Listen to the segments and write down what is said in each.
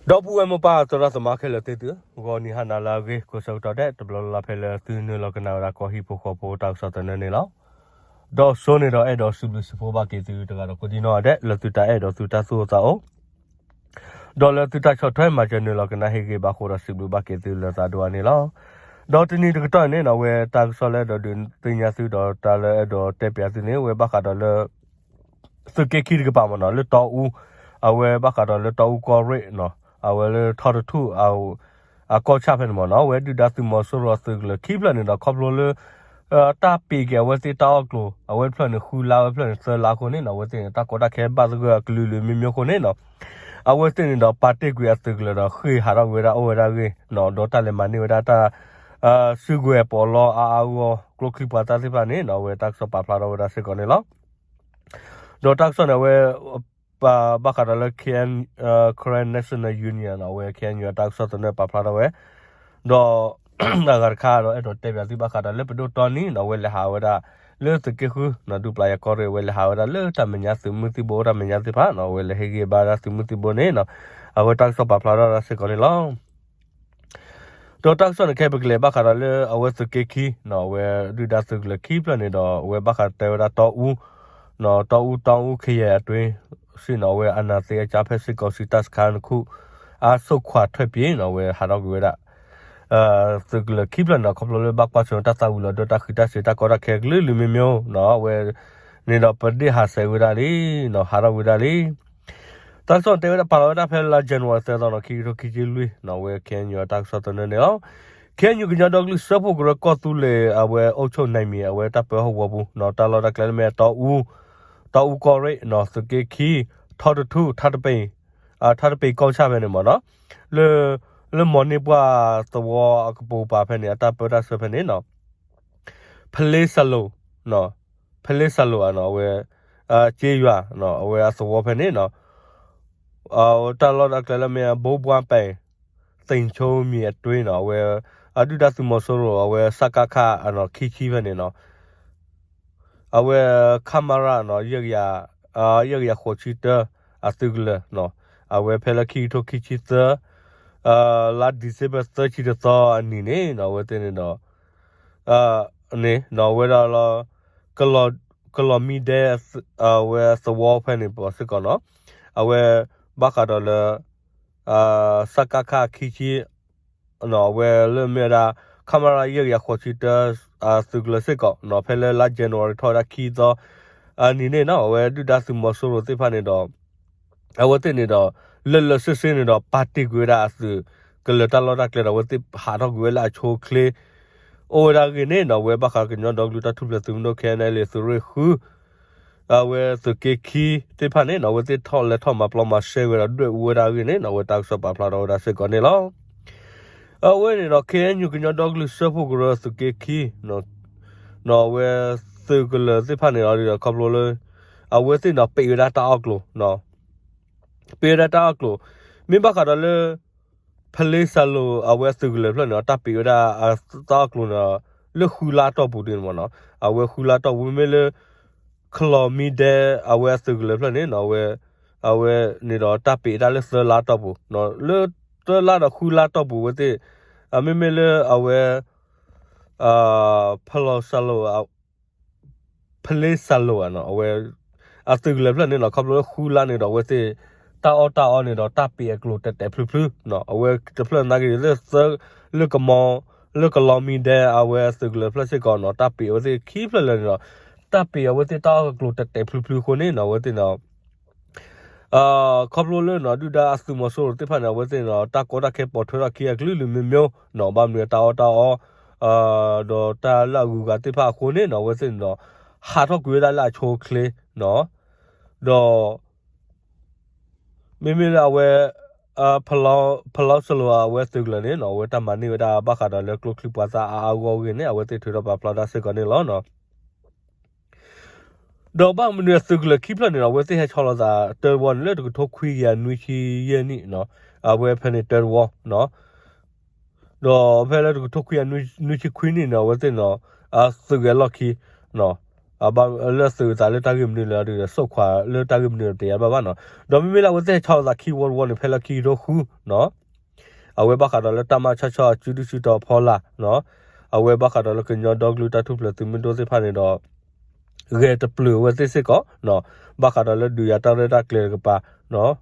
ဒီပုၢ်ဝဲၢ်မိၢ်ပၢ်သရၣ်သမါခဲလၢာ်သ့ၣ်သု, ဂီၤနံၤဟါနၤလၢအဂ့ၤ ကိးဆၢကတီၢ်ဒဲး တဘျီလၢ်လၢ်ဖဲလၢသုနုာ်လီၤကနၣ်ဝဲဒၣ်ကီၢ်ဟံၣ်ဖိဃီဖိတၢ်ကစီၣ်သနၢၣ်န့ၣ်လီၤ. ဒီးစိန့ၣ်ဒီးအဲၣ်ဒိးစံးဘျုးစံးဖှိၣ်ဘၣ်က့ၤသုတဂၤဒီးကိးဒံနီၢ်ဂၤဒဲး လၢသုတၢ်အဲၣ်ဒိးသုတၢ်သူၣ်အိၣ်သးအိၣ် ဒီးလၢသုတၢ်ဆီၣ်ထွဲမၤစၢၤနုာ်လီၤကနၣ်ဟ့ၣ်ဂံၢ်ဘါဃိဒီးစံးဘျုးဘၣ်က့ၤသုလၢသးဒိၣ်အါန့ၣ်လီၤ. ဒီးတနံၤတကတီၢ်န့ၣ်နီၢ် အဝဲတၢ်ကစီၣ်လၢအဲၣ်ဒိးဒုးသ့ၣ်ညါသုဒီးတၢ်လၢအဲၣ်ဒိးတဲပၠးသုန့ၣ် အဝဲဘၣ်ဃးဒီးလၢ သုးက့ခံတကပၤမ့ၢ်နီၢ် လၢတီအူ, အဝဲဘၣ်ဃးဒီးလၢတီအူကီၢ်ရ့ၣ်နီၢ် အဝဲလၢထီတထူၣ် အကီၢ်ဆၣ်ဖဲန့ၣ်မ့ၢ်နီၢ် အဝဲဒုၣ်ဒါသုးမီၤစိရိၤအသုးကလၢၤခံဖျၢၣ်န့ၣ်ဒီး ခီဖျိလၢ တၢ်ပံးက့ၤအဝဲသ့ၣ်တၢ်အီၣ်ကျိၤ အဝဲတဖျၢၣ်န့ၣ်ဃုလါဝဲဖျၢၣ်န့ၣ်သၢလါအဃိန့ၣ်နီၢ် အဝဲသ့ၣ်န့ၣ် တၢ်ကီတၢ်ခဲဘၣ်သဂၢၢ်အကလုာ်လုာ်မ့မ့ၢ်အဃိန့ၣ်နီၢ် အဝဲသ့ၣ်န့ၣ်ဒီးပာ်တ့ၢ်ကွံာ်အသုးကလၢၤဒီးဃ့ၢ်ဟးထီၣ်ကွံာ်ဝဲဒၣ်အိၣ်ဝဲဒၣ်အဂ့ၢ်နီၢ် ဒီးတၢ်လဲၤမၤန့ၢ်ဝဲဒၣ်တၢ် စုကဝဲၤပီးလီအါအါဂီၢ် ကျိချံပှၤသၣ်သ့ၣ်တဖၣ်န့ၣ်နီၢ် အဝဲတၢ်ကစီၣ်ပာ်ဖျါထီၣ်ဝဲဒၣ်စ့ၢ်ကီးန့ၣ်လီၤ. ဒီးတၢ်ကစီၣ်န့ၣ် အဝဲ ဘၣ်ဃးဒီးလၢ Karen National Union နီၢ် အဝဲ K N U အတၢ်ကစီၣ်သနၢၣ်ပာ်ဖျါထီၣ်ဝဲ ဒီး အဂၤတခါဒီးအဲၣ်ဒိးတဲပၠးသုဘၣ်ဃးဒီးလၢပဒိၣ်တီနံၤနီၢ် အဝဲလဲၤဟးဝဲဒၣ် လၢသုးက့ဃုနီၢ် ဒူပျၤယၤကီၢ်ရ့ၣ် အဝဲလဲၤဟးဝဲဒၣ်လၢတၢ်မဲာ်ညါသုးမုၢ်သံၣ်ဘိအိၣ်တၢ်မဲာ်ညါသ့ၣ်တဖၣ်နီၢ် အဝဲလဲၤဟ့ၣ်ဂံၢ်ဘါဒၣ်သုးမုၢ်သံၣ်ဘိန့ၣ်နီၢ် အဝဲတၢ်ကစီၣ်ပာ်ဖျါထီၣ်ဒၣ်စ့ၢ်ကီးန့ၣ်လီၤ. ဒီးတၢ်ကစီၣ်န့ၣ်ခဲအံၤပကလဲၤဘၣ်ဃးဒီးလၢအဝဲသုးက့ခံနီၢ် အဝဲဒုၣ်ဒါသုးကလၢၤခံဖျၢၣ်န့ၣ်ဒီး အဝဲဘၣ်ဃးတဲဝဲဒၣ်တီအူ နီၢ် တီအူတီအူ ခယဲၢ်အတွင်း စံၣ်နီၢ် အဝဲအနၢ်သ့အကၠါဖဲစ့ၢ်ကီးစံးတၢ်စခါနခူၣ် အဆိခွါထွဲပံၤနီၢ် အဝဲဟးထီၣ်ကွံာ်ဝဲဒၣ် သုးကလၢၤခံဖျၢၣ်န့ၣ်ဒီး ခီဖျိလၢဘၣ်ကွၢ်ဆၢၣ်တၢ်သၣ်ဝံၤလီၤဒိတၢ်ဃံးတၢ်စ့ၤတၢ်ကီတၢ်ခဲကလုာ်လုာ်မ့မ့ၢ်နီၢ် အဝဲ န့ၣ်ဒီးပဒ့ၣ်ဟးဆှဲးဝဲဒၣ်လံနီၢ် ဟးထီၣ်ကွံာ်ဝဲဒၣ်လံ တၢ်ကစီၣ်တဲဝဲဒၣ်ပာ်လီၤဝဲဒၣ်ဖဲလါ January သၢသီနီၢ် ခံကထိခံဆံလွံၢ်နီၢ် အဝဲ K N U အတၢ်ကစီၣ်သနၢၣ်န့ၣ်လီၤ. K N U ကညီဒီကလုာ်စၢဖှိၣ်ကရၢကီၢ်သူလ့ၤ အဝဲအိၣ်ဆိၣ်နံၤမံၤ အဝဲတၢ်ပၢဟီၣ်ကဝီၤပူၤနီၢ် တၢ်လီၢ်တၢ်ကျဲလၢမ့ၢ်တီအူ တီအူကီၢ်ရ့ၣ်နီၢ် သုးက့ခံ ထီတထူၣ် ထါတပ့ၤ ထါတပ့ၤကီၢ်ဆၣ်ဖဲန့ၣ်မ့ၢ်နီၢ် လၢ လၢမီၢ်န့ၢ်ပှၢ်သဝီအကပိာ်ကပၤဖဲန့ၣ် အတၢ်ပၢတၢ်ဆှၢဖဲန့ၣ်နီၢ် ဖလ့စလိၤ ဖလ့စလိၤနီၢ် အဝဲ အက့ယွၤ အဝဲအသဝီဖဲန့ၣ်နီၢ် တၢ်လီၢ်တၢ်ကျဲလၢမ့ၢ်အဘိဘှါပဲၣ် သ့ၣ်ဆိမံၤအတွ့နီၢ် အဝဲ အဒုၣ်ဒါသုးမီၤစိရိၤ အဝဲစကခ အနီၢ်ခံဆံဖဲန့ၣ်နီၢ် အဝဲ ခမရ နီၢ် ယဲၢ်ကယၤဃိးဆံတၢ အသုးကလၢၤနီၢ် အဝဲဖဲလၢခံကထိခံဆံသၢ လါ December သၢဆံတသီအနံၤန့ၣ်နီၢ် အဝဲသ့ၣ်န့ၣ်ဒီး န့ၣ်နီၢ် အဝဲဒၣ်လီၤ ကလီၤမံဒဲ အဝဲသဝီဖဲန့ၣ်ပှၤစ့ၢ်ကီးနီၢ် အဝဲ ဘၣ်ဃးဒီးလၢ စကခ ခံဆံ အဝဲလၢမ့ၢ်ဝဲဒၣ် ခမရ ယဲၢ်ကယၤဃိးဆံတၢ အသုးကလၢၤစ့ၢ်ကီးနီၢ် ဖဲလၢလါ January ထီၣ်ဝဲဒၣ်ခံသီ အနံၤန့ၣ်နီၢ် အဝဲဒုၣ်ဒါသုးမီၤစိရိၤသ့ၣ်တဖၣ်န့ၣ်ဒီး အဝဲသ့ၣ်န့ၣ်ဒီး လၢာ်လၢာ်ဆ့ဆ့န့ၣ်ဒီး ပာ်တ့ၢ်ကွံာ်ဝဲဒၣ်အသုးကလၢၤတၢ်လီၢ်တၢ်ကျဲဒီး အဝဲသ့ၣ်ဟးထီၣ်ကွံာ်ဝဲလၢအဆိအချ့ အိၣ်ဝဲဒၣ်အဂ့ၢ်န့ၣ်နီၢ် အဝဲဘၣ်ဃးကညီဒီကလုာ်တၢ်ထူၣ်ဖျဲးသုးမုၢ်ဒိၣ် K N L A သုးရ့ၣ်ဃု အဝဲသုးက့ခံသ့ၣ်တဖၣ်န့ၣ်နီၢ် အဝဲသ့ၣ်ထီၣ်လဲၤထီၣ်မၤပျီမၤရှဲဝဲဒီးဒွဲၣ်အူဝဲဒၣ်အဂ့ၢ်န့ၣ်နီၢ် အဝဲတၢ်ကစီၣ်ပာ်ဖျါထီၣ်ဝဲဒၣ်စ့ၢ်ကီးန့ၣ်လီၤ. အဝဲန့ၣ်ဒီး K N U ကညီဒီကလုာ်စၢဖှိၣ်ကရၢသုးက့ခံ နီၢ် အဝဲသုးကလၢၤသ့ၣ်တဖၣ်န့ၣ်ဒီး ခီဖျိလၢ အဝဲသ့ၣ်နီၢ်ပံးဝဲဒၣ်တၢ်အီၣ်ကျိၤ ပံးဝဲဒၣ်တၢ်အီၣ်ကျိၤ မ့ၢ်ဘၣ်ဃးဒီးလၢ ဖလ့စၢလိၤ အဝဲအသုးကလၢၤဖျၢၣ်န့ၣ်ဒီး တၢ်ပံးဝဲဒၣ်တၢ်အီၣ်ကျိၤန့ၣ်ဒီး လၢဃုလါတီၢ်ပူၤဒ်န့ၣ်မ့ၢ်နီၢ် အဝဲဃုလါတီၢ်ပူၤ မ့မ့ၢ်လၢ ခလီၤမံဒဲ အဝဲအသုးကလၢၤဖျၢၣ်န့ၣ်နီၢ် အဝဲ အဝဲန့ၣ်ဒီးတၢ်ပံးတၢ်လၢသၢလါတီၢ်ပူၤ လၢသၢလါဒီးဃုလါတီၢ်ပူၤအဝဲသ့ၣ် မ့မ့ၢ်လၢအဝဲ ဖလီစၢလိၤ ဖလ့စၢလိၤ အဝဲ အသုးကလၢၤဖျၢၣ်န့ၣ်နီၢ် ခီဖျိလၢဃုလါန့ၣ်ဒီးအဝဲသ့ၣ် တၢ်အီၣ်တၢ်အီန့ၣ်ဒီး တၢ်ပံးအကျိၤတဲာ်တဲာ်ဖျုးဖျုး အဝဲတဖျၢၣ်နာ်က့ၤလၢသၢ လၢကမီၤ လၢကလီၤမံဒဲ အဝဲအသုးကလၢၤဖျၢၣ်စ့ၢ်ကီးနီၢ် တၢ်ပံးအဝဲသ့ၣ်ခံဖျၢၣ်လၢာ်န့ၣ်ဒီး တၢ်ပံးအဝဲသ့ၣ်တၢ်အီၣ်အကျိၤတဲာ်တဲာ်ဖျုးဖျုးအဃိန့ၣ်နီၢ် အဝဲသ့ၣ်န့ၣ် ခီဖျိလၢနီၢ် ဒုၣ်ဒါအသုးမီၤစိရိၤသ့ၣ်တဖၣ်န့ၣ် အဝဲသ့ၣ်န့ၣ် တၢ်ကီတၢ်ခဲပိာ်ထွဲထီၣ်ခံအကလုာ်လုာ်မ့ၢ်မ့ၢ်နီၢ် ဘၣ်မနုၤအတၢ်အီၣ်တၢ်အီ ဒီးတၢ်လၢအဂုၤအဂၤသ့ၣ်တဖၣ်အဃိန့ၣ်နီၢ် အဝဲသ့ၣ်န့ၣ်ဒီး ဟးထီၣ်ကွံာ်ဝဲဒၣ်လၢအဆိအချ့နီၢ် ဒီး မ့မ့ၢ်လၢအဝဲ ဖလီစၢလိၤ အဝဲသုးကလၢၤန့ၣ်နီၢ် အဝဲတၢ်မၤန့ၢ်ဝဲဒၣ်ဘၣ်ဃးဒီးလၢကျိချံပှၤသၣ်အါအါဂီၢ်ဂ့ၢ်န့ၣ် အဝဲသ့ၣ်ထုးထီၣ်ပာ်ဖျါဒၣ်စ့ၢ်ကီးန့ၣ်လီၤ. ဒီးဘၣ်မနုၤအသုးကလၢၤခံဖျၢၣ်န့ၣ်နီၢ် အဝဲသ့ၣ်ဟဲဆီလီၤသးတၢတဝီန့ၣ်လၢတကထိခွံကယၤနွံဆံယဲၢ်နံၣ်နီၢ် အဝဲဖဲန့ၣ်တၢတဝီနီၢ် ဒီးဖဲလၢတကထိခွံကယၤနွံဆံခွံနံၣ်န့ၣ် အဝဲသ့ၣ်န့ၣ် အသုးဂဲၤလီၢ်ခံနီၢ် လၢသုးသးလၢတၢ်ဂ့ၢ်မနုၤလဲၣ်ဒီး စိာ်ခွါလၢတၢ်ဂ့ၢ်မနုၤတယာ်ဘၣ်ဘၣ်နီၤ. ဒီးမ့မ့ၢ်လၢအဝဲသ့ၣ်ဟဲဆါအသးခံ World War န့ၣ် ဖဲလၢခံကထိဃုနီၤ အဝဲဘၣ်ဃးဒီးလၢတၢ်မၤဆီၣ်ဆီၣ်အစုဒုၣ်စုတီၤဖီလာ်နီၤ အဝဲဘၣ်ဃးဒီးလၢကညီဒီကလုာ်တၢ်ထူၣ်ဖျဲးသုးမုၢ်ဒိၣ်သ့ၣ်တဖၣ်န့ၣ်ဒီး ဂဲၤတပျုာ်အဝဲသ့ၣ်စ့ၢ်ကီးနီၤ ဘၣ်ဃးဒီးလၢဒုးယၤတၢ်ရဲၣ်တၢ်ကျဲၤတကပၤနီၤ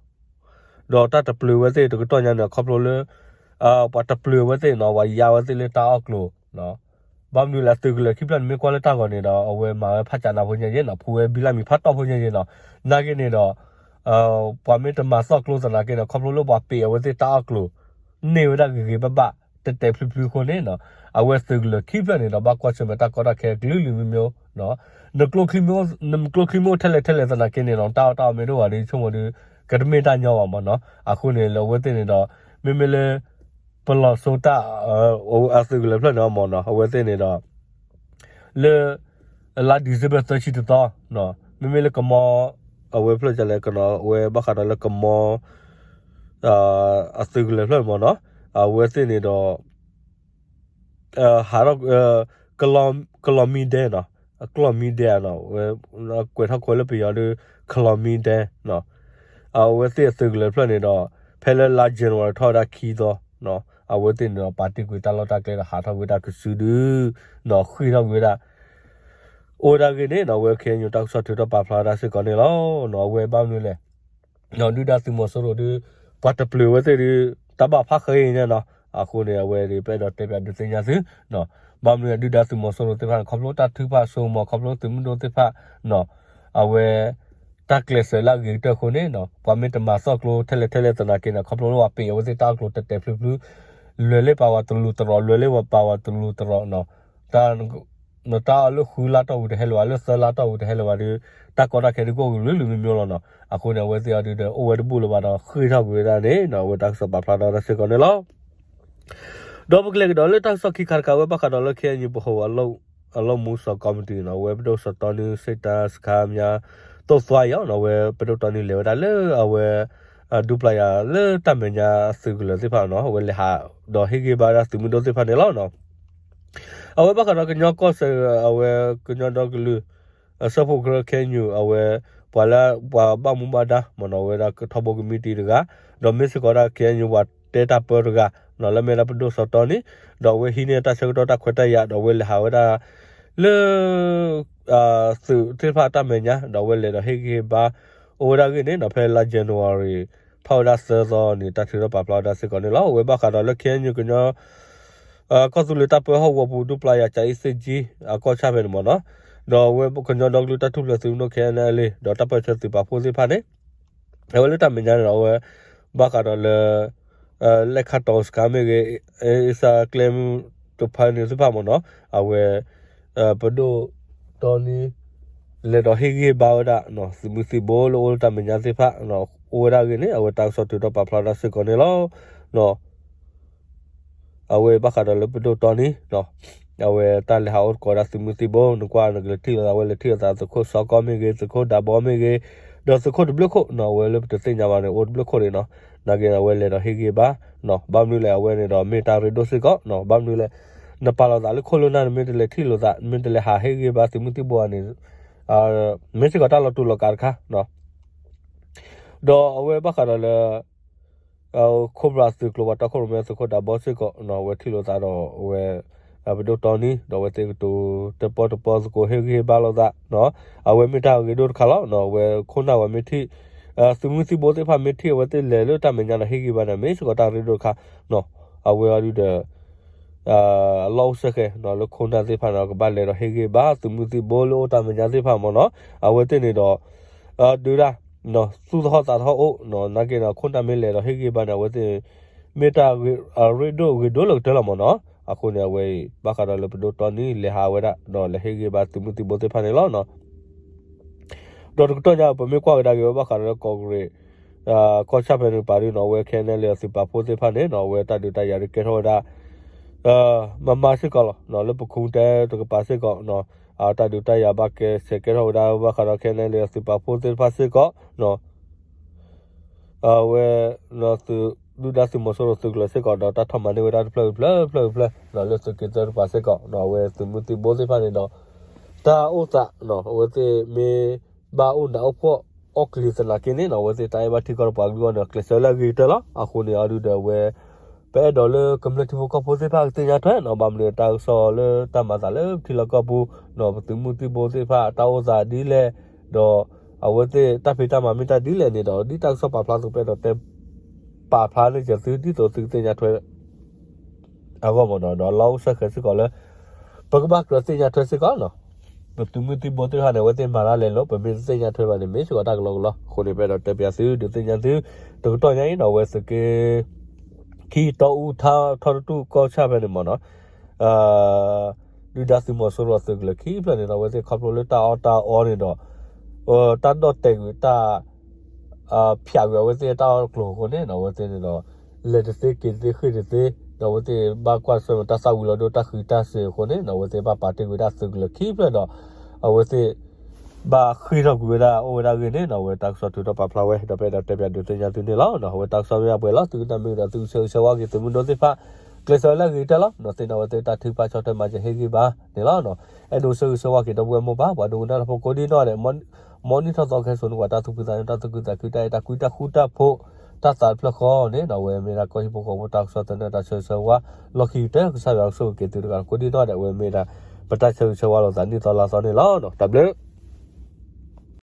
ဒီးတၢ်တပျုာ်အဝဲသ့ၣ်တကတီၢ်ညါန့ၣ် ခီဖျိလၢ ပှၤတပျုာ်အဝဲသ့ၣ်နီၤ ပှၤယါဝဲသ့ၣ်လၢတၢ်အီၣ်ကျိၤနီၤ ဘၣ်မနုၤလဲၣ် အသုးကလၢၤခံဖျၢၣ်န့ၣ် မ့ၢ်ကွၢ်လၢတၢ်ဂီၤန့ၣ်ဒီး အဝဲမၤဝဲဖးကၠးနးဖိညါယဲနီၤ ဖူဝဲဘံလၢ်မံၤဖးတီၢ်ဖိညါယဲနီၤ နာ်က့န့ၣ်ဒီး ပှၤမ့ၢ်တမၤသီၣ်ကျိသနာ်က့န့ၣ် ခီဖျိလၢပှၤပ့းအဝဲသ့ၣ်တၢ်အီၣ်ကျိၤ န့ၢ်ဝဲဒၣ်ဂ့ၤဂ့ၤဘၣ်ဘၣ် တဲာ်တဲာ်ဖျုးဖျုးအဃိန့ၣ်နီၤ အဝဲသုးကလၢၤခံဖျၢၣ်န့ၣ်ဒီး ဘၣ်ကွၢ်ဆၢၣ်မဲာ်တၢ်ကီတၢ်ခဲကလုာ်ကလုာ်မံၤမံၤနီၤ နကျိချံမ့ၢ်အိၣ်ထဲလဲၣ်ထဲလဲၣ်သနာ်က့န့ၣ်နီၤ တၢ်အီၣ်တၢ်အီမ့ၢ်တအိၣ်ဘၣ်ဒီး ဆိကမိၣ်ဒီး ကတမ့ၢ်တၢ်ညီဘၣ်မ့ၢ်နီၤ အဃိန့ၣ်လၢအဝဲသ့ၣ်န့ၣ်ဒီး မ့မ့ၢ်လၢ ပလီၤစိတၢ် အသုးကလၢၤဖျၢၣ်န့ၣ်မ့ၢ်နီၤ အဝဲသ့ၣ်န့ၣ်ဒီး လၢ လါ December သၢဆံတသီ မ့မ့ၢ်လၢကမီ အဝဲဖျၢၣ်ကလဲၣ်ကနီၤ အဝဲဘၣ်ဃးဒီးလၢကမီ အသုးကလၢၤဖျၢၣ်မ့ၢ်နီၤ အဝဲသ့ၣ်န့ၣ်ဒီး ဟးထီၣ် ကလီၤမံဒဲနီၤ အကလီၤမံဒဲနီၤ ကွဲးထီၣ်ကွဲးလၢပယီၤဒီး ကလီၤမံဒဲနီၤ အဝဲသ့ၣ်အသုးကလၢၤဖျၢၣ်န့ၣ်ဒီး ဖဲလၢလါ January ထီၣ်ဝဲဒၣ်ခံသီ အဝဲသ့ၣ်န့ၣ်ဒီး ပာ်တ့ၢ်ကွံာ်တၢ်လီၢ်တၢ်ကျဲဒီးဟးထီၣ်ကွံာ်ဝဲဒၣ်ကစုဒု နီၤ ဃ့ၢ်ထီၣ်ကွံာ်ဝဲဒၣ် အိၣ်ဝဲဒၣ်ဂ့ၢ်န့ၣ်နီၤ အဝဲ KNU တၢ်ကစီၣ်ထုးထီၣ်ပာ်ဖျါဝဲဒၣ်စ့ၢ်ကီးန့ၣ်လီၤ. အဝဲဘၣ်မနုၤလဲၣ် ဒုၣ်ဒါသုးမီၤစိရိၤဒီး ပှၤတပျုာ်ဝဲသ့ၣ်ဒီး တၢ်ဘၣ်ဖးဃဲအံၤန့ၣ်နီၤ အဃိန့ၣ် အဝဲဒၣ်ပအဲၣ်ဒိးတဲပၠးဒုးသ့ၣ်ညါသု ဘၣ်မနုၤဒုၣ်ဒါသုးမီၤစိရိၤသ့ၣ်တဖၣ်န့ၣ် ခီဖျိတၢ်ထုကဖၣ်ဆိကမိၣ် ခီဖျိသုးမုၢ်ဒိၣ်သ့ၣ်တဖၣ်နီၤ အဝဲ တၢ်ကျဲးစၢးလၢအဂ့ၤကတၢၢ်အဃိန့ၣ်နီၤ ပှၤမ့ၢ်တမၤသီၣ်ကျိထဲလဲၣ်ထဲလဲၣ်သနာ်က့န့ၣ် ခီဖျိလၢပှၤပ့းအဝဲသ့ၣ်တၢ်အီၣ်ကျိၤတဲာ်တဲာ်ဖျုးဖျုး လဲၤလၢပာ်ဝဲတလူၤတရီး လဲၤလၢပာ်ဝဲတလူၤတရီးနီၤ တၢ်လၢဃုလါတီၢ်ဝံၤတဟဲလၢၤဘၣ် လၢသၢလါတီၢ်ဝံၤတဟဲလၢၤဘၣ်ဒီး တၢ်ကီတၢ်ခဲဒုးကအိၣ်ကလုာ်ကလုာ်မံၤမံၤလီၤနီၤ. အဃိန့ၣ် အဝဲသ့ၣ်အံၤဒုးဒီး အိၣ်ဝဲတဘူၣ်လၢၤဘၣ်ဒီး ဃ့ၢ်ထီၣ်ကွံာ်ဝဲဒၣ်န့ၣ်နီၤ အဝဲတၢ်ကစီၣ်ပာ်ဖျါထီၣ်ဝဲဒၣ်စ့ၢ်ကီးန့ၣ်လီၤ. ဒီးပကလဲၤကဒီးလၢတၢ်ကစီၣ်ခံခါတခါ အဝဲဘၣ်ဃးဒီးလၢ KNU ပဟိၣ်အလီၢ်မူစီၤကီးမတံၢ်နီၤ အဝဲပဒိၣ်စီၤတီနံ စ့တၢ်စခါမညါ သိၣ်သွါအံၤနီၤ အဝဲပဒိၣ်တီနံ လဲၤဝဲဒၣ်လၢအဝဲ ဒူပျၢ်ယၤလၢတၢ်မဲာ်ညါအသုးကလၢၤသ့ၣ်တဖၣ်နီၤ အဝဲလဲၤဟးဒီးဟ့ၣ်ဂံၢ်ဘါဒၣ်သုးမုၢ်ဒိၣ်သ့ၣ်တဖၣ်န့ၣ်လီၤ. အဝဲဘၣ်ဃးဒီးကညီကီၢ်စဲၣ် အဝဲကညီဒီကလုာ် အဆၢဖှိၣ်ကရၢ KNU အဝဲ ပှၤလၢပှၤဘၣ်မူဘၣ်ဒါမ့ၢ်နီၤ အဝဲဒၣ်ကထီဘိကမံးတံာ်တဂၤ ဒီးမ့ၢ်စ့ၢ်ကီးဒၣ် KNU ပှၤတဲတၢ်ပၢတဂၤနီၤ လၢမ့ၢ်ဒၣ်ပဒိၣ်စီၤတီနံ ဒီးအဝဲဟံးန့ၢ်တၢ်ဆၢကတီၢ်တၢ်ခွဲးတၢ်ယာ် ဒီးအဝဲလဲၤဟးဝဲဒၣ် လၢ သုးသ့ၣ်တဖၣ်တၢ်မဲာ်ညါ ဒီးအဝဲလဲၤဒီးဟ့ၣ်ဂံၢ်ဟ့ၣ်ဘါ အိၣ်ဝဲဒၣ်ဂ့ၢ်န့ၣ်နီၤ ဖဲလါ January ထီၣ်ဝဲဒၣ်သၢသီန့ၣ် တၢ်ထုးထီၣ်ပာ်ဖျါဝဲဒၣ်စ့ၢ်ကီးန့ၣ်လီၤ. အဝဲဘၣ်ဃးဒီးလၢ KNU ကညီ ကီၢ်သူလ့ၤတၢ်ပၢဟီၣ်ကဝီၤပူၤ ဒူပျၢ်ယၤ ကၠၤအ့သ့ၣ်ကၠံ အကီၢ်ဆၣ်ဖဲန့ၣ်မ့ၢ်နီၤ ဒီးအဝဲကညီဒီကလုာ်တၢ်ထူၣ်ဖျဲးသုးမုၢ်ဒိၣ် KNLA ဒီးတၢ်ပၢဆှၢသုးပာ်ဖှိၣ်သ့ၣ်တဖၣ်န့ၣ် အဝဲလၢတၢ်မဲာ်ညါန့ၣ်ဒီး အဝဲ ဘၣ်ဃးဒီးလၢ လဲၣ်ခၣ်တီၤစခါမ့ၢ်ဂ့ၤ အ့စၢ်ကျဲမုၢ်တဖၣ်န့ၣ်သ့ၣ်တဖၣ်မ့ၢ်နီၤ အဝဲ ပဒိၣ်တီနံ လဲၤဒီးဟ့ၣ်ဂံၢ်ဘါဝဲဒၣ် သုးမုၢ်သံၣ်ဘိလၢအိၣ်လၢတၢ်မဲာ်ညါသ့ၣ်တဖၣ် အိၣ်ဝဲဒၣ်ဂ့ၢ်န့ၣ် အဝဲတၢ်ကစီၣ်ထုးထီၣ်ပာ်ဖျါဒၣ်စ့ၢ်ကီးန့ၣ်လီၤ. အဝဲဘၣ်ဃးဒီးလၢပဒိၣ်တီနံ အဝဲတၢ်လဲၤဟးအိၣ်သကိးဝဲဒၣ်သုးမုၢ်သံၣ်ဘိ နကွၢ်နကလဲၤထံၣ်လိာ်သး အဝဲလဲၤထံၣ်လိာ်သးသုးခိၣ်စီကီမ့ၢ်ဂ့ၤ သုးခိၣ်ဒးဘီမ့ၢ်ဂ့ၤ ဒီးသုးခိၣ်တဘျုးခိၣ်နီၤ အဝဲလၢပတသ့ၣ်ညါဘၣ်န့ၣ် အိၣ်တဘျုးခိၣ်န့ၣ်နီၤ နာ်က့အဝဲလဲၤဒီးဟ့ၣ်ဂံၢ်ဘါ ဘၣ်မနုၤလဲၣ် အဝဲန့ၣ်ဒီးမ့ၢ်တၢ်ရ့ဒိၣ်စ့ၢ်ကီးနီၤ ဘၣ်မနုၤလဲၣ် နပာ်လီၤသးလၢခိၣ်လၢနၢ် နမ့ၢ်တလဲၤထံၣ်လိာ်သး နမ့ၢ်တလဲၤဟးဟ့ၣ်ဂံၢ်ဘါသုးမုၢ်သံၣ်ဘိဧါန့ၣ် မ့ၢ်စ့ၢ်ကီးတၢ်လီၤတူာ်လီၤကာ်တခါနီၤ ဒီးအဝဲဘၣ်ဃးဒီးလၢ ခိၣ်ဘြၣ်သုးကျိၤ ပှၤတီခိၣ်ရိၣ်မဲသုးခိၣ်ဒးဘီစ့ၢ်ကီးနီၤ အဝဲထံၣ်လိာ်သးဒီးအဝဲ ပဒိၣ်တီနံ ဒီးအဝဲသ့ၣ်ကတိၤတပီတပီသကိးဟ့ၣ်ဂံၢ်ဟ့ၣ်ဘါလိာ်သးနီၤ အဝဲမ့ၢ်တၢ်ဂ့ၤဒိၣ်တခါလီၤနီၤ အဝဲခိၣ်နၢ်ဝဲမ့ၢ်ထံၣ် သုးမုၢ်သံၣ်ဘိသ့ၣ်တဖၣ်မ့ၢ်ထံၣ်အဝဲသ့ၣ်လဲၤလၢတၢ်မဲာ်ညါဒီးဟ့ၣ်ဂံၢ်ဘါန့ၣ် မ့ၢ်စ့ၢ်ကီးတၢ်ရ့ဒိၣ်တခါနီၤ အဝဲအံၤဒုးဒီး လီၢ်အိၣ်ဆၢဃဲၤနီၤ လၢခိၣ်နၢ်သ့ၣ်တဖၣ်န့ၣ် ကဘၣ်လဲၤဒီးဟ့ၣ်ဂံၢ်ဘါ သုးမုၢ်သံၣ်ဘိလၢအိၣ်တၢ်မဲာ်ညါသ့ၣ်တဖၣ်မ့ၢ်နီၤ အဝဲသ့ၣ်န့ၣ်ဒီး ဒုးဒၣ် သူၣ်သဟီၣ်သးသဟီၣ်အိၣ်နီၤ နာ်က့ဒီးခိၣ်နၢ်မ့ၢ်လဲၤဒီးဟ့ၣ်ဂံၢ်ဘါန့ၣ် အဝဲသ့ၣ် မ့ၢ်တၢ်ရ့ဒိၣ်ဂ့ၤဒိၣ်လၢကတၢၢ်လီၤမ့ၢ်နီၤ အဃိန့ၣ် အဝဲအံၤ ဘၣ်ဃးဒီးလၢပဒိၣ်တီနံ လဲၤဟးဝဲဒၣ် ဒီးလဲၤဟ့ၣ်ဂံၢ်ဘါသုးမုၢ်သံၣ်ဘိသ့ၣ်တဖၣ်န့ၣ်လီၤနီၤ ဒီးတကတီၢ်ညါ ပမ့ၢ်ကွၢ်ကဒါက့ၤဝဲဘၣ်ဃးဒီးလၢကီၢ်ကရ့ၣ် ကီၢ်ဆၣ်ဖဲန့ၣ်ပာ်ဒုးနီၤ အဝဲ ခဲနဲၣ်လ့ၣ် အသုးပာ်ဖှိၣ်သ့ၣ်တဖၣ်န့ၣ်နီၤ အဝဲတၢ်ဒုးတၢ်ယၤဒုးကဲထီၣ်ဝဲဒၣ် မၤမၤစ့ၢ်ကီးလီၤ လၢပခူတဲတကပၤစ့ၢ်ကီး တၢ်ဒုးတၢ်ယၤဘၣ်ကဲဆဲးကဲထီၣ်ဝဲဒၣ် ဘၣ်ဃးဒီးခဲနဲၣ်လ့ၣ် အသုးပာ်ဖှိၣ်သ့ၣ်တဖၣ်စ့ၢ်ကီး အဝဲ သုးဒုၣ်ဒါသုးမီၤစိရိၤသုးကလၢၤစ့ၢ်ကီး ဒီးတၢ်ထီၣ်မၤန့ၢ်ဝဲဒၣ်တဖျၢၣ်တဖျၢၣ်တဖျၢၣ်တဖျၢၣ် လၢသုးက့သၢတကပၤစ့ၢ်ကီး အဝဲသုးမုၢ်သံၣ်ဘိသ့ၣ်တဖၣ်န့ၣ်ဒီး တၢ်အိၣ်သးနီၤ အဝဲသ့ၣ်မ့ၢ်ဘၣ်အိၣ်နးအိၣ်ဖှီၣ်အီၣ်ကလံၤသနာ်က့န့ၣ်နီၤ အဝဲသ့ၣ်တၢ်အဲၣ်ဘၣ်ထံကီၢ်ဒီးပှၤကလုာ်အဂီၢ်န့ၣ် ကျဲးစၢးလၢအဂ့ၤကတၢၢ်လီၤ. အဃိန့ၣ်အီၤဒုဒီးအဝဲ ပအဲၣ်ဒိးလၢကမျၢၢ်ထံဖိကီၢ်ဖိသ့ၣ်တဖၣ်ကသ့ၣ်ညါထွဲနီၤ ဘၣ်မနုၤတၢ်ကစီၣ်လၢတၢ်မၤသးလၢထံလီၢ်ကီၢ်ပူၤနီၤ ပသုးမုၢ်သံၣ်ဘိသ့ၣ်တဖၣ်တၢ်အိၣ်သးဒ်လဲၣ် ဒီးအဝဲသ့ၣ်တၢ်ဖံးတၢ်မၤမ့ၢ်တၢ်ဒ်လဲၣ်န့ၣ်ဒီး ဒ်တၢ်ကစီၣ်ပာ်ဖျါအသိး ပအဲၣ်ဒိးတဲ ပာ်ဖျါန့ၢ်က့ၤသုဒ်သိးသုကသ့ၣ်ညါထွဲ အဂီၢ်မ့ၢ်နီၤ ဒီးလီၤအိၣ်ဆၢဃဲၤစ့ၢ်ကီးလၢ ပကဘၣ်ကြၢးသ့ၣ်ညါထွဲစ့ၢ်ကီးနီၤ ပသုးမုၢ်သံၣ်ဘိသ့ၣ်တဖၣ်န့ၣ် အဝဲသ့ၣ်မၤတၢ်လဲၤလိာ် ပမ့ၢ်တသ့ၣ်ညါထွဲဘၣ်န့ၣ် မ့ၢ်စ့ၢ်ကီးတၢ်ကလီကလီ အဃိန့ၣ် ပအဲၣ်ဒိးတဲပၠးသု ဒုးသ့ၣ်ညါသု တကတီၢ်ညါအံၤနီၤ အဝဲသုးက့ ခံတီအူထီၣ်တတူၢ်ကီၢ်ဆၣ်ဖဲန့ၣ်မ့ၢ်နီၤ ဒုၣ်ဒါသုးမီၤစိရိၤအသုးကလၢၤခံဖျၢၣ်န့ၣ်ဒီး အဝဲသ့ၣ်ခီဖျိလၢတၢ်အီၣ်တၢ်အီန့ၣ်ဒီး တၢ်ဒီၣ်တဲာ်ကွံာ်တၢ် ဖၠးကွံာ်အဝဲသ့ၣ်တၢ်အီၣ်တကျိၤအဃိန့ၣ်နီၤ အဝဲသ့ၣ်န့ၣ်ဒီး လဲၤတသ့က့ၤတသ့ဃ့ၢ်တသ့ ဒီးအဝဲသ့ၣ်ဘၣ်ကွၢ်ဆၢၣ်မဲာ်တၢ်သၣ်ဝံၤလီၤဒိတၢ်ဃံးတၢ်စ့ၤအဃိန့ၣ်နီၤ အဝဲသ့ၣ်ဘၣ်ပာ်တ့ၢ်ကွံာ်တၢ်သုးကလၢၤခံဖျၢၣ်ဒီး အဝဲသ့ၣ် ဘၣ်ဃ့ၢ်ထီၣ်ကွံာ်ဝဲဒၣ်အိၣ်ဝဲဒၣ်အဂ့ၢ်န့ၣ်နီၤ အဝဲတၢ်ကစီၣ်ထုးထီၣ်ပာ်ဖျါဝဲ ဒီးပအဲၣ်ဒိးတဲပၠးဒုးသ့ၣ်ညါသုန့ၣ်လီၤ. အဝဲတၢ်ကစီၣ်မ့ၢ်အပှဲၤလီၤ သုကနၣ်မ့ၢ်ဒီး သုကဆၢဂ့ၤဆၢဝါက့ၤသုးမုၢ်ဒိၣ်သ့ၣ်တဖၣ် ကျဲးစၢးလၢအဂ့ၤကတၢၢ်လီၤ. ဒီးသ့ၣ်နီၣ်ဝဲသ့ၣ်တၢ်ထုကဖၣ်ဆီၣ်ထွဲမၤစၢၤဟ့ၣ်ဂံၢ်ဘါန့ၣ်လီၤ. အဲၣ်ဒိးဆၢဂ့ၤဆၢဝါက့ၤဒီပုၢ်ဝဲၢ်မိၢ်ပၢ် ပှၤဒိကနၣ်တၢ်ဖိကိးဒံနီၢ်ဒဲး မ်နံၣ်ထီၣ်သီခဲစိၤန့ၣ် ပှၤတၢ်သူၣ်ဖှံသးညီ တၢ်သူၣ်ခုသးခု တၢ်အဲၣ်တၢ်ကွံ တၢ်ဃူတၢ်ဖိး တၢ်သးတဖျၢၣ်ဃီန့ၣ်နီၤ အဝဲမ့ၢ်ဒၣ်ကီၢ်ဟံၣ်ဖိဃီဖိတၢ်ကစီၣ်သန့တၢ်ဆၢဂ့ၤဆၢဝါ လီၢ်ခံကတၢၢ် ကစၢ်ယွၤကဆိၣ်ဂ့ၤက့ၤသုတဂၤကိးဒံနီၢ်ဒဲး အဝဲမ့ၢ်ဒၣ် ပတၢ်ဆၢဂ့ၤဆၢဝါလိာ်သးနံၣ်သီလါသီန့ၣ်လီၤ. တၢ်ဘျုး